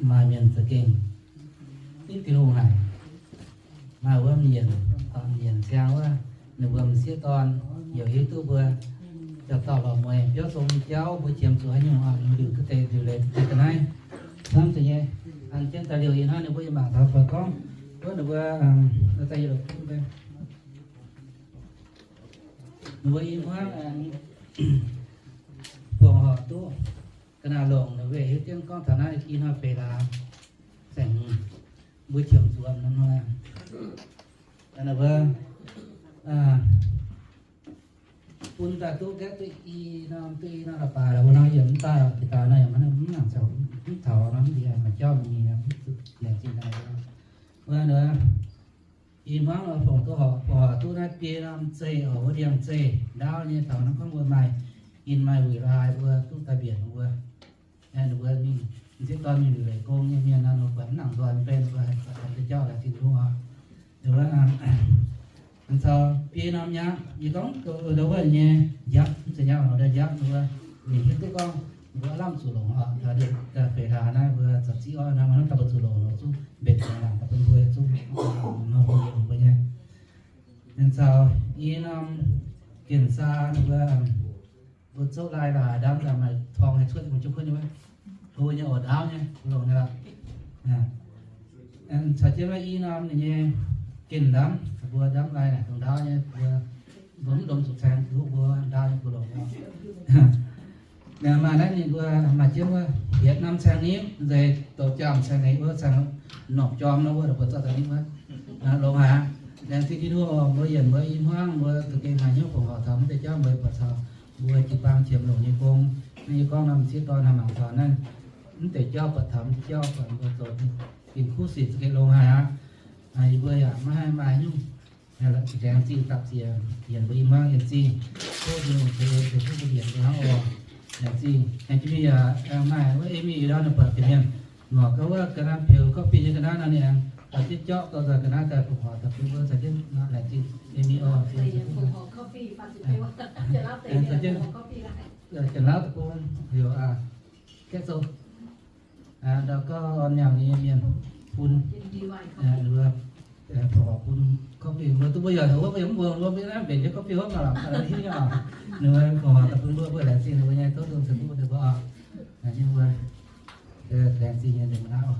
Maaih mienh za'gengh zipv Tin-Hungh haic. Maaih wuov mienh, mienh ziangh wuov, ninh mbuo m'sieqv dorn, youc hiuv duqv mbuo jauv-dauh lorz mueiz biauv zong nyei jauv, mbuo qiemx zuqc haaix nyungc oc, liuc duqv deix liuc leiz duqv deix ga'naaiv. Hnamv zuqc nyei, an jienv daaih liouh ih hnoi ninh mbuo yie mangc taux fai gorngv, wuov ninh mbuo, daaih yie la'kuqv, ninh mbuo i hmuangv aengx buangh horc duqv ga'naaiv longc ninh weic hiuv jienv gorngv taux naaiv i hnoi feix hlaax saeng-hmz, mbuo qiemx zuqc norm hnoi, ninh mbuo bun daaih duqv gaeqv duqv i norm, duqv i norm la'baaix la'buo nor, yie mv daaih bieqc daaih nor, yie mv nangc zoux, mv taux nor, mv ndie maaih jauv mingh, mv zuqc laengz zingh daaih. Wuov, i hmuangv fongc duqv horc, fongc horc duqv naaiv biei norm zeih oc, wuov ndiangx-zeih ndaauv nyei taux naaiv gorngv mbuo maaih in maaih wuic la'haaix mbuo duqv daaih mbienc mbuo. Ninh mbuo mingh, m'sieqv dorn mingh leiz gong nyei mienh nor, ninh mbuo buatc mv nangc nzoih mv bei, ninh mbuo haih deix jauv laengz zingh Tin-Hungh oc. Ninh mbuo caux biei norm nyei, yie gorngv ndau wuov nyei njapv, mv zeiz nyapv, ndau njapv, ninh mbuo mingh hiuv duqv gorngv ninh mbuo aav lamh zuqc longc oc. Taux feix hlaax naaiv mbuo za'gengh oix hnamv daaih mbuo zuqc longc, zuqc mbenc longc, daaih bun mbuo zuqc mbuo nyei. Ninh caux i norm Ginh Saa ninh mbuo, mbuo zouv lai la'haaix ndaamv daaih maaih torng haih cuotv, mbuo jiu kuotv nyei wuov, hlo nyei oc, ndaauv nyei, longc nyei lorqc. Caux jienv wuov i norm ninh nyei Ginh Ndamv, mbuo ndamv lai naaic dongh ndaauv nyei, mbuo, mbuo mv longc zuqc caengx, mbuo ndaauv nyei mbuo longc. Maaih naaiv ninh mbuo maaih jienv wuov yietc norm caengx nimv nzeix, douz jaamh caengx neix wuov, caengx norqc jorm nor wuov, mbuo zorqv daaih nimv wuov, longx haic aqv. Laengz zingh Tin-Hungh oc, mbuo yienc mbuo i hmuangv mbuo za'gengh maaih hnyouv fongc horc taux mv deix jauv, mbuo buatc taux mbuo jiu-baang qiemx longc nyei gong. Naaiv yie gorngv norm m'sieqv dorn haih mangc taux naaiv, mv deix jauv buatc taux mv deix jauv buatc mbuo zoux gengh kuv sic za'gengh longx haic aqv. Yie mbuo yaac maiv haih maaih nyungc laengz zingh dapv ziex yienc mbuo i hmuangv yienc zingh. Tov Tin-Hungh ceix en ceix fuqv bun yienc mbuo hnangv oc. Laengz zingh. Aengx jiex mingh yaac maaih wuov Amy ndau ninh buatc bieqc mienh ngorc gauh wuov ga'naaiv peux coffee nyei ga'naaiv nor, ninh aengx daaih jienv jorqv gauh nzauh ga'naaiv daaih fongc horc daaih bun mbuo caux jienv. Laengz zingh Amy oc. Janx-lauv deic bung heuc Gaeqv Sou. Ndau gauh orn nyaanh nyei mienh bun, ninh mbuo fongc horc bun coffee mbuo, duqv mbuo yaac taux wuov mbuo yaac mv mbuo mbuo mbuo naaiv mbenc jienv coffee wuov gauh lorqc, hiuv nyei oc. Ninh mbuo fongc horc daaih bun mbuo, mbuo laengz zingh ninh mbuo nyei, tov Tin-Hungh ceix fuqv bun ninh mbuo oc. Nyei mbuo laengz zingh nyei ninh mbuo naaiv oc.